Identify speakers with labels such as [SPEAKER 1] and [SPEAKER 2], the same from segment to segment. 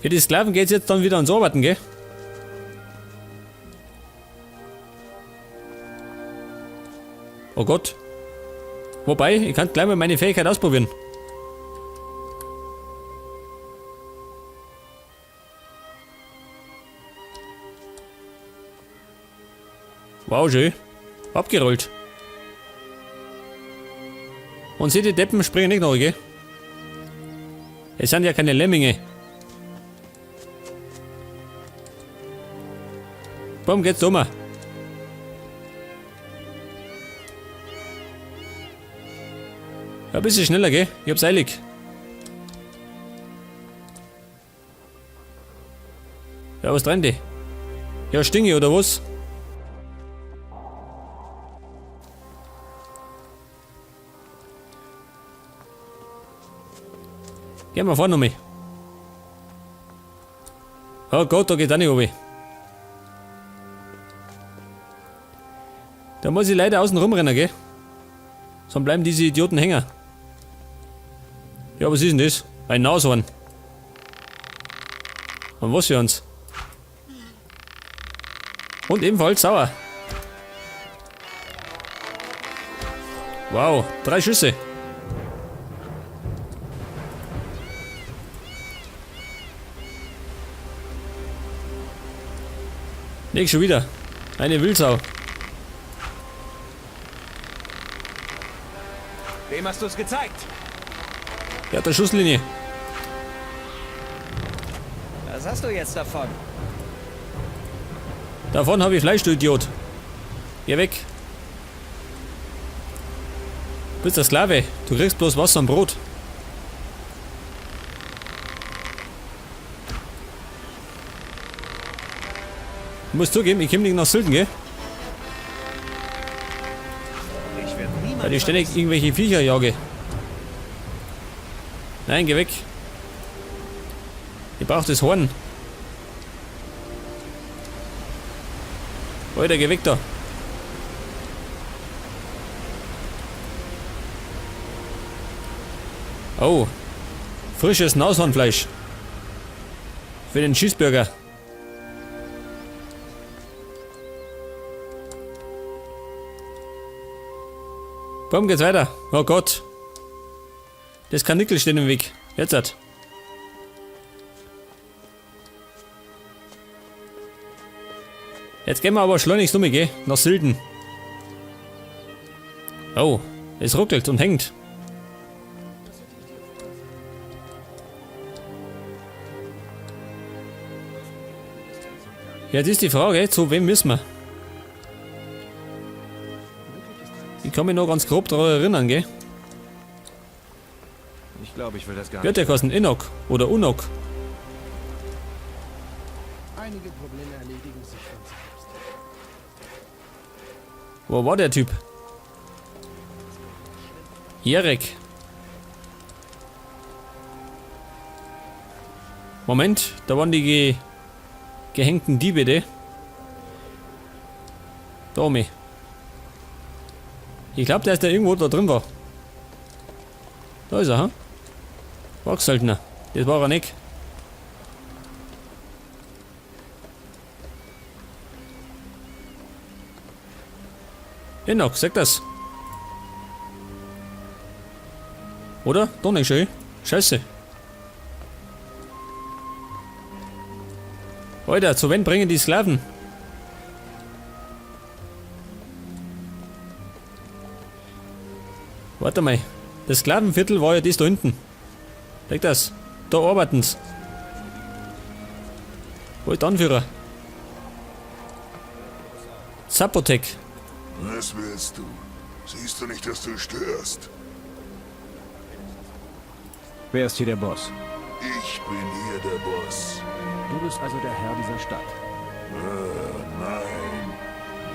[SPEAKER 1] Für die Sklaven geht's jetzt dann wieder ans Arbeiten, gell? Oh Gott. Wobei, ich kann gleich mal meine Fähigkeit ausprobieren. Wow, schön. Abgerollt. Und seht die Deppen springen nicht noch, gell? Es sind ja keine Lemminge. Warum geht's um? Ja, ein bisschen schneller, gell? Ich hab's eilig. Ja, was dran die? Ja, Stinge oder was? Gehen wir vor nochmal. Oh Gott, da geht auch nicht runter. Da muss ich leider außen rumrennen, gell? Sonst bleiben diese Idioten hängen. Ja, was ist denn das? Ein Nashorn. Und was für uns? Und ebenfalls sauer. Wow, 3 Schüsse. Nicht schon wieder. Eine Wildsau.
[SPEAKER 2] Wem hast du's gezeigt?
[SPEAKER 1] Ja, der Schusslinie.
[SPEAKER 2] Was hast du jetzt davon?
[SPEAKER 1] Davon habe ich Fleisch, du Idiot. Geh weg. Du bist der Sklave. Du kriegst bloß Wasser und Brot. Ich muss zugeben, ich komm nicht nach Silden, gell?
[SPEAKER 2] Ich werd niemals
[SPEAKER 1] Weil ich ständig
[SPEAKER 2] vergessen.
[SPEAKER 1] irgendwelche Viecher jage. Nein, geh weg. Ich brauch das Horn. Alter, geh weg da. Oh. Frisches Nashornfleisch. Für den Cheeseburger. Warum geht's weiter? Oh Gott. Das Karnickel steht im Weg. Jetzt hat. Jetzt gehen wir aber schleunigst um, gell? Nach Silden. Oh, es ruckelt und hängt. Jetzt ist die Frage, zu wem müssen wir? Ich kann mich noch ganz grob daran erinnern, gell?
[SPEAKER 2] Ich glaube, ich will das gar
[SPEAKER 1] Wird der
[SPEAKER 2] nicht.
[SPEAKER 1] kosten? Inok oder Unok?
[SPEAKER 3] Einige Probleme erledigen sich von selbst.
[SPEAKER 1] Wo war der Typ? Jerek. Moment, da waren die gehängten Diebe, die. Da, mi. Ich glaub, der ist da irgendwo da drin war. Da ist er, ha? Wachsöldner. Das war er nicht. Inok, sag das. Oder? Doch nicht schön. Scheiße. Alter, zu wem bringen die Sklaven? Warte mal. Das Sklavenviertel war ja das da hinten. Leg das. Da arbeiten's. Wo ist der Anführer? Zapotek.
[SPEAKER 4] Was willst du? Siehst du nicht, dass du störst?
[SPEAKER 2] Wer ist hier der Boss?
[SPEAKER 4] Ich bin hier der Boss.
[SPEAKER 2] Du bist also der Herr dieser Stadt.
[SPEAKER 4] Nein,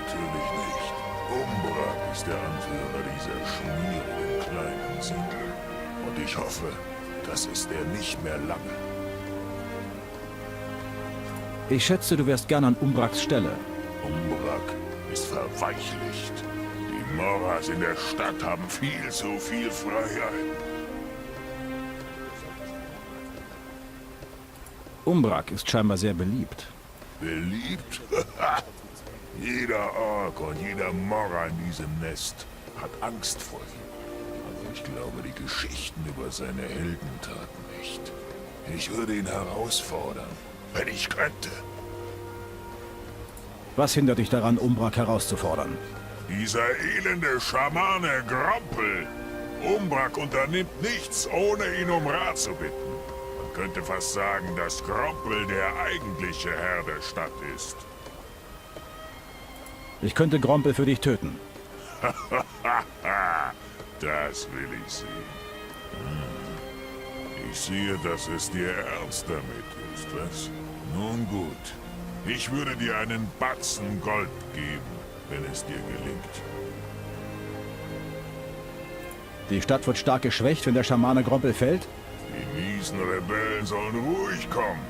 [SPEAKER 4] natürlich nicht. Umbrak ist der Anführer dieser schmierigen kleinen Siedlung. Und ich hoffe, das ist er nicht mehr lange.
[SPEAKER 2] Ich schätze, du wärst gern an Umbraks Stelle.
[SPEAKER 4] Umbrak ist verweichlicht. Die Morras in der Stadt haben viel zu viel Freiheit.
[SPEAKER 2] Umbrak ist scheinbar sehr beliebt.
[SPEAKER 4] Beliebt? Jeder Ork und jeder Morra in diesem Nest hat Angst vor ihm. Aber ich glaube die Geschichten über seine Heldentaten nicht. Ich würde ihn herausfordern, wenn ich könnte.
[SPEAKER 2] Was hindert dich daran, Umbrak herauszufordern?
[SPEAKER 4] Dieser elende Schamane Grompel. Umbrak unternimmt nichts, ohne ihn um Rat zu bitten. Man könnte fast sagen, dass Grompel der eigentliche Herr der Stadt ist.
[SPEAKER 2] Ich könnte Grompel für dich töten.
[SPEAKER 4] Das will ich sehen. Ich sehe, dass es dir ernst damit ist, was? Nun gut. Ich würde dir einen Batzen Gold geben, wenn es dir gelingt.
[SPEAKER 2] Die Stadt wird stark geschwächt, wenn der Schamane Grompel fällt?
[SPEAKER 4] Die miesen Rebellen sollen ruhig kommen.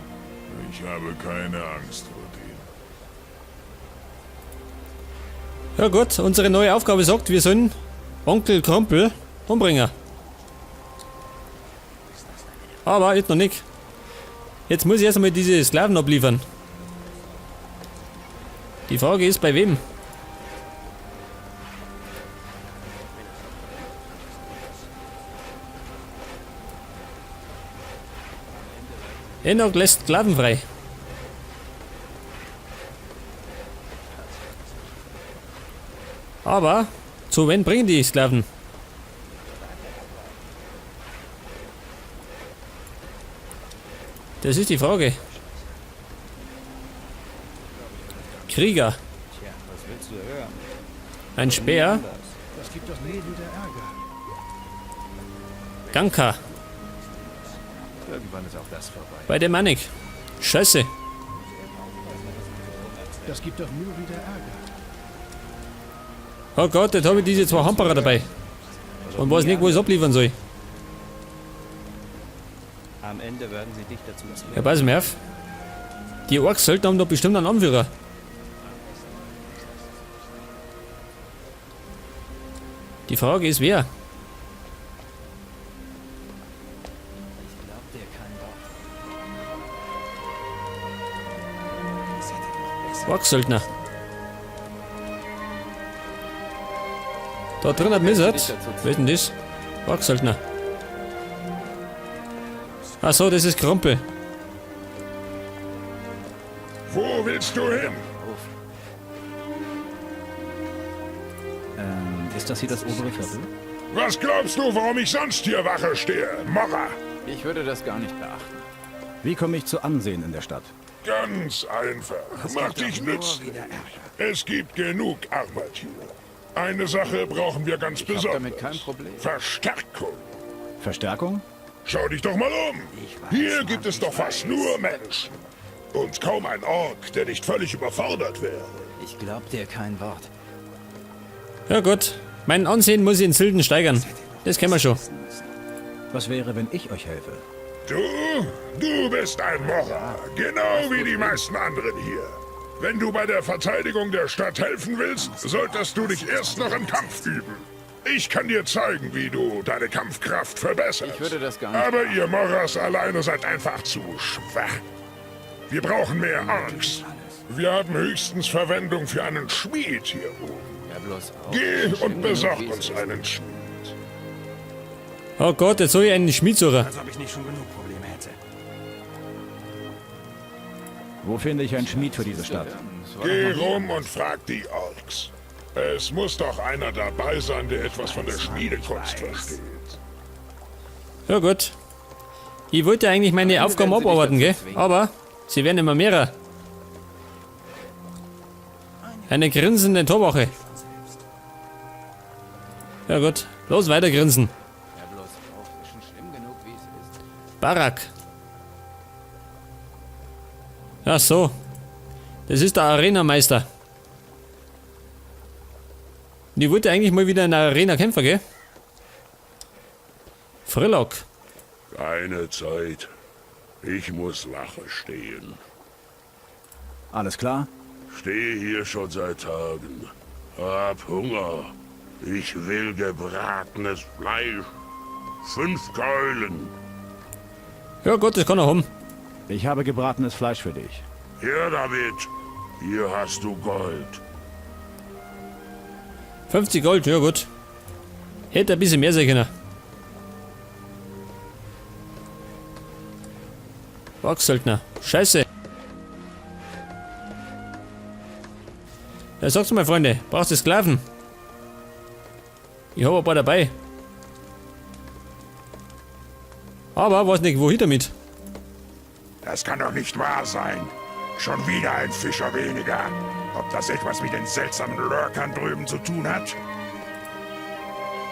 [SPEAKER 4] Ich habe keine Angst vor denen.
[SPEAKER 1] Ja gut, unsere neue Aufgabe sagt, wir sollen Onkel Krompel umbringen. Aber jetzt noch nicht. Jetzt muss ich erst einmal diese Sklaven abliefern. Die Frage ist, bei wem? Enoch lässt Sklaven frei. Aber zu wem bringen die Sklaven? Das ist die Frage. Krieger. Ein Speer.
[SPEAKER 3] Das gibt doch nie wieder Ärger.
[SPEAKER 1] Ganka.
[SPEAKER 2] Irgendwann ist auch das vorbei.
[SPEAKER 1] Bei dem Manik. Scheiße.
[SPEAKER 3] Das gibt doch nur wieder Ärger.
[SPEAKER 1] Oh Gott, jetzt habe ich diese zwei Hamperer dabei. Und weiß nicht, wo ich es abliefern soll.
[SPEAKER 5] Am Ende werden sie dich dazu zwingen.
[SPEAKER 1] Ja, pass mal auf. Die Orks sollten haben doch bestimmt einen Anführer. Die Frage ist, wer?
[SPEAKER 5] Ich glaub dir kein Wort.
[SPEAKER 1] Orksöldner. Da drin hat Missert. Wer ist denn das? Orksöldner. Ach so, das ist Krumpel.
[SPEAKER 4] Wo willst du hin?
[SPEAKER 2] Ist das hier das obere Viertel?
[SPEAKER 4] Was glaubst du, warum ich sonst hier Wache stehe, Morra?
[SPEAKER 6] Ich würde das gar nicht beachten.
[SPEAKER 2] Wie komme ich zu Ansehen in der Stadt?
[SPEAKER 4] Ganz einfach. Mach dich nützlich. Es gibt genug Arbeit hier. Eine Sache brauchen wir ganz
[SPEAKER 6] Ich
[SPEAKER 4] besonders.
[SPEAKER 6] hab damit kein Problem.
[SPEAKER 4] Verstärkung.
[SPEAKER 2] Verstärkung?
[SPEAKER 4] Schau dich doch mal um. Hier gibt es doch fast nur Menschen. Und kaum ein Ork, der nicht völlig überfordert wäre.
[SPEAKER 5] Ich glaub dir kein Wort.
[SPEAKER 1] Ja gut. Mein Ansehen muss ich in Silden steigern. Das kennen wir schon.
[SPEAKER 2] Was wäre, wenn ich euch helfe?
[SPEAKER 4] Du? Du bist ein Morra. Genau wie die meisten anderen hier. Wenn du bei der Verteidigung der Stadt helfen willst, solltest du dich erst noch im Kampf üben. Ich kann dir zeigen, wie du deine Kampfkraft verbesserst.
[SPEAKER 6] Ich würde das gar nicht
[SPEAKER 4] Aber ihr Morras alleine seid einfach zu schwach. Wir brauchen mehr Orks. Wir haben höchstens Verwendung für einen Schmied hier oben.
[SPEAKER 6] Ja, bloß auf.
[SPEAKER 4] Geh
[SPEAKER 6] Schlimm
[SPEAKER 4] und
[SPEAKER 6] genug,
[SPEAKER 4] besorg
[SPEAKER 6] wie es
[SPEAKER 4] uns
[SPEAKER 6] ist.
[SPEAKER 4] einen Schmied.
[SPEAKER 1] Oh Gott, jetzt soll ich einen Schmied suchen.
[SPEAKER 7] Als ob ich nicht schon genug Probleme hätte.
[SPEAKER 2] Wo finde ich einen Schmied für diese Stadt?
[SPEAKER 6] Das war
[SPEAKER 4] Geh
[SPEAKER 6] doch noch nie
[SPEAKER 4] rum und frag die Orks. Es muss doch einer dabei sein, der etwas von der Schmiedekunst versteht.
[SPEAKER 1] Ja gut. Ich wollte eigentlich meine
[SPEAKER 6] Am Ende
[SPEAKER 1] Aufgaben
[SPEAKER 6] werden sie dich
[SPEAKER 1] abarbeiten,
[SPEAKER 6] dazu
[SPEAKER 1] gell?
[SPEAKER 6] zwingen.
[SPEAKER 1] Aber sie werden immer mehrer. Eine grinsende Torwache. Ja gut, los weiter grinsen.
[SPEAKER 6] Ja, bloß auf. Ist schon schlimm genug, wie es ist.
[SPEAKER 1] Barak. Ach so. Das ist der Arena-Meister. Und ich wollte eigentlich mal wieder in der Arena kämpfen, gell? Frillock.
[SPEAKER 4] Keine Zeit. Ich muss Wache stehen.
[SPEAKER 2] Alles klar?
[SPEAKER 4] Stehe hier schon seit Tagen. Hab Hunger. Ich will gebratenes Fleisch. 5 Keulen.
[SPEAKER 1] Ja gut, das kann er haben.
[SPEAKER 2] Ich habe gebratenes Fleisch für dich.
[SPEAKER 4] Her damit. Hier hast du Gold.
[SPEAKER 1] 50 Gold, ja gut. Hätte ein bisschen mehr sein können. Orksöldner. Scheiße. Ja, sag's mal, Freunde. Brauchst du Sklaven? Ich hab ein paar dabei. Aber weiß nicht, wohin damit.
[SPEAKER 4] Das kann doch nicht wahr sein. Schon wieder ein Fischer weniger. Ob das etwas mit den seltsamen Lurkern drüben zu tun hat?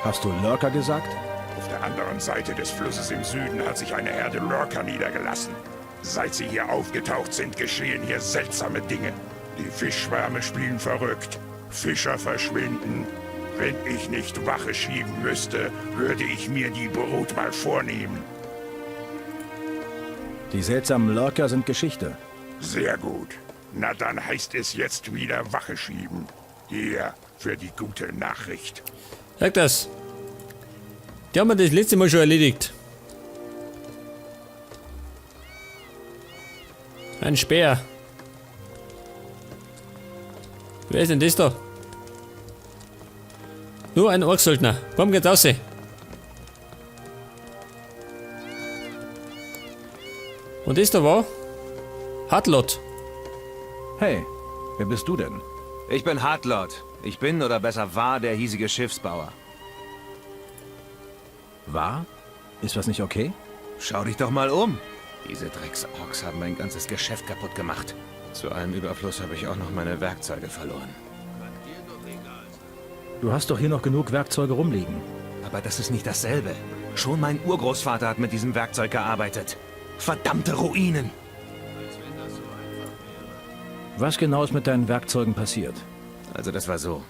[SPEAKER 2] Hast du Lurker gesagt?
[SPEAKER 4] Auf der anderen Seite des Flusses im Süden hat sich eine Herde Lurker niedergelassen. Seit sie hier aufgetaucht sind, geschehen hier seltsame Dinge. Die Fischschwärme spielen verrückt. Fischer verschwinden. Wenn ich nicht Wache schieben müsste, würde ich mir die Brut mal vornehmen.
[SPEAKER 2] Die seltsamen Lurker sind Geschichte.
[SPEAKER 4] Sehr gut. Na dann heißt es jetzt wieder Wache schieben. Hier für die gute Nachricht.
[SPEAKER 1] Sag das. Die haben wir das letzte Mal schon erledigt. Ein Speer. Wer ist denn das da? Nur ein Orksöldner. Komm, geht raus. Und das da war? Hartlot.
[SPEAKER 2] Hey, wer bist du denn?
[SPEAKER 7] Ich bin Hartlord. Ich bin, oder besser war, der hiesige Schiffsbauer.
[SPEAKER 2] War? Ist was nicht okay?
[SPEAKER 7] Schau dich doch mal um. Diese Drecks-Orks haben mein ganzes Geschäft kaputt gemacht. Zu allem Überfluss habe ich auch noch meine Werkzeuge verloren.
[SPEAKER 2] Du hast doch hier noch genug Werkzeuge rumliegen.
[SPEAKER 7] Aber das ist nicht dasselbe. Schon mein Urgroßvater hat mit diesem Werkzeug gearbeitet. Verdammte Ruinen!
[SPEAKER 2] Was genau ist mit deinen Werkzeugen passiert?
[SPEAKER 7] Also das war so.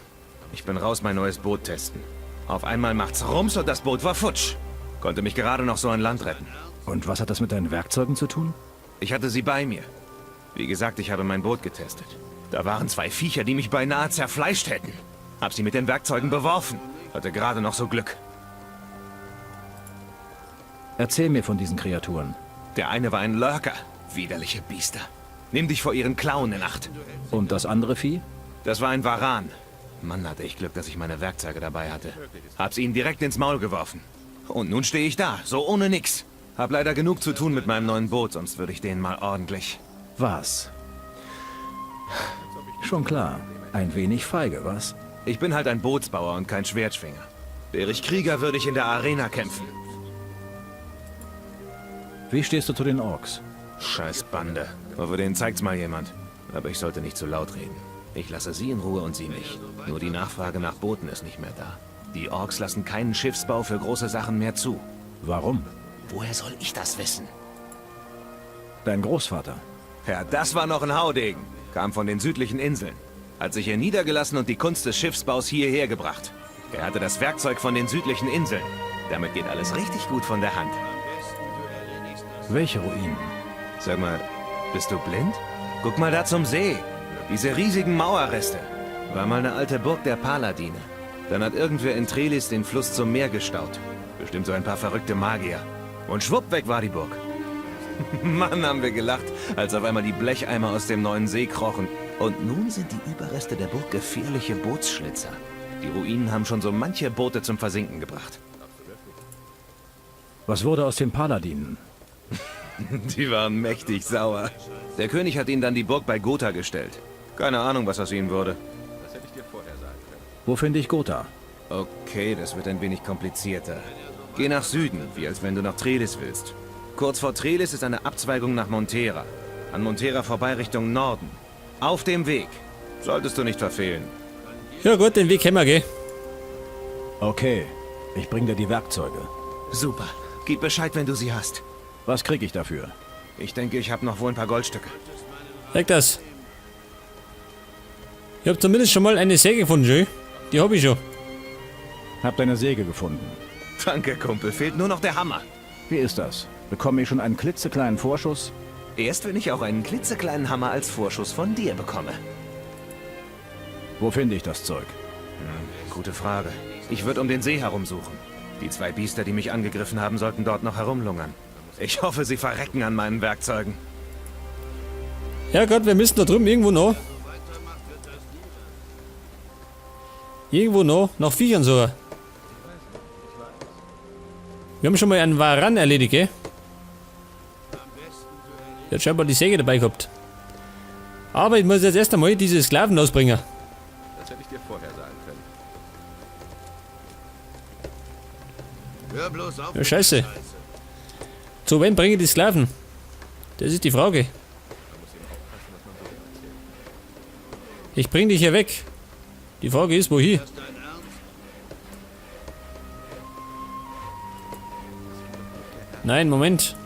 [SPEAKER 7] Ich bin raus mein neues Boot testen. Auf einmal macht's Rums und das Boot war futsch. Konnte mich gerade noch so an Land retten.
[SPEAKER 2] Und was hat das mit deinen Werkzeugen zu tun?
[SPEAKER 7] Ich hatte sie bei mir. Wie gesagt, ich habe mein Boot getestet. Da waren zwei Viecher, die mich beinahe zerfleischt hätten. Hab sie mit den Werkzeugen beworfen. Hatte gerade noch so Glück.
[SPEAKER 2] Erzähl mir von diesen Kreaturen.
[SPEAKER 7] Der eine war ein Lurker. Widerliche Biester. Nimm dich vor ihren Klauen in Acht.
[SPEAKER 2] Und das andere Vieh?
[SPEAKER 7] Das war ein Varan. Mann, hatte ich Glück, dass ich meine Werkzeuge dabei hatte. Hab's ihnen direkt ins Maul geworfen. Und nun stehe ich da, so ohne nix. Hab leider genug zu tun mit meinem neuen Boot, sonst würde ich denen mal ordentlich.
[SPEAKER 2] Was? Schon klar. Ein wenig feige, was?
[SPEAKER 7] Ich bin halt ein Bootsbauer und kein Schwertschwinger. Wäre ich Krieger, würde ich in der Arena kämpfen.
[SPEAKER 2] Wie stehst du zu den Orks?
[SPEAKER 7] Scheiß Bande. Hoffe, denen zeigt's mal jemand. Aber ich sollte nicht zu laut reden. Ich lasse sie in Ruhe und sie mich. Nur die Nachfrage nach Booten ist nicht mehr da. Die Orks lassen keinen Schiffsbau für große Sachen mehr zu.
[SPEAKER 2] Warum?
[SPEAKER 7] Woher soll ich das wissen?
[SPEAKER 2] Dein Großvater.
[SPEAKER 7] Ja, das war noch ein Haudegen. Kam von den südlichen Inseln. Hat sich hier niedergelassen und die Kunst des Schiffsbaus hierher gebracht. Er hatte das Werkzeug von den südlichen Inseln. Damit geht alles richtig gut von der Hand.
[SPEAKER 2] Welche Ruinen?
[SPEAKER 7] Sag mal, bist du blind? Guck mal da zum See. Diese riesigen Mauerreste. War mal eine alte Burg der Paladine. Dann hat irgendwer in Trelis den Fluss zum Meer gestaut. Bestimmt so ein paar verrückte Magier. Und schwupp, weg war die Burg. Mann, haben wir gelacht, als auf einmal die Blecheimer aus dem neuen See krochen. Und nun sind die Überreste der Burg gefährliche Bootsschlitzer. Die Ruinen haben schon so manche Boote zum Versinken gebracht.
[SPEAKER 2] Was wurde aus den Paladinen?
[SPEAKER 7] Die waren mächtig sauer. Der König hat ihnen dann die Burg bei Gotha gestellt. Keine Ahnung, was aus ihnen wurde.
[SPEAKER 2] Wo finde ich Gotha?
[SPEAKER 7] Okay, das wird ein wenig komplizierter. Geh nach Süden, wie als wenn du nach Trelis willst. Kurz vor Trelis ist eine Abzweigung nach Montera. An Montera vorbei Richtung Norden. Auf dem Weg. Solltest du nicht verfehlen.
[SPEAKER 1] Ja gut, den Weg kennen wir, gell?
[SPEAKER 2] Okay, ich bring dir die Werkzeuge.
[SPEAKER 7] Super. Gib Bescheid, wenn du sie hast.
[SPEAKER 2] Was krieg ich dafür?
[SPEAKER 7] Ich denke, ich habe noch wohl ein paar Goldstücke.
[SPEAKER 1] Sag das. Ich habe zumindest schon mal eine Säge gefunden, schön. Die habe ich schon.
[SPEAKER 2] Hab deine Säge gefunden.
[SPEAKER 7] Danke, Kumpel. Fehlt nur noch der Hammer.
[SPEAKER 2] Wie ist das? Bekomme ich schon einen klitzekleinen Vorschuss?
[SPEAKER 7] Erst wenn ich auch einen klitzekleinen Hammer als Vorschuss von dir bekomme.
[SPEAKER 2] Wo finde ich das Zeug?
[SPEAKER 7] Gute Frage. Ich würde um den See herumsuchen. Die zwei Biester, die mich angegriffen haben, sollten dort noch herumlungern. Ich hoffe, sie verrecken an meinen Werkzeugen.
[SPEAKER 1] Herrgott, wir müssen da drüben irgendwo noch. Irgendwo noch, nach Viechern sogar. Wir haben schon mal einen Varan erledigt, gell? Der hat scheinbar die Säge dabei gehabt. Aber ich muss jetzt erst einmal diese Sklaven ausbringen.
[SPEAKER 6] Das hätte ich dir vorher sagen können. Hör bloß auf.
[SPEAKER 1] Ja, scheiße. Zu wem bringe ich die Sklaven? Das ist die Frage. Ich bring dich hier weg. Die Frage ist, wohin? Nein, Moment.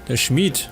[SPEAKER 1] Der Schmied.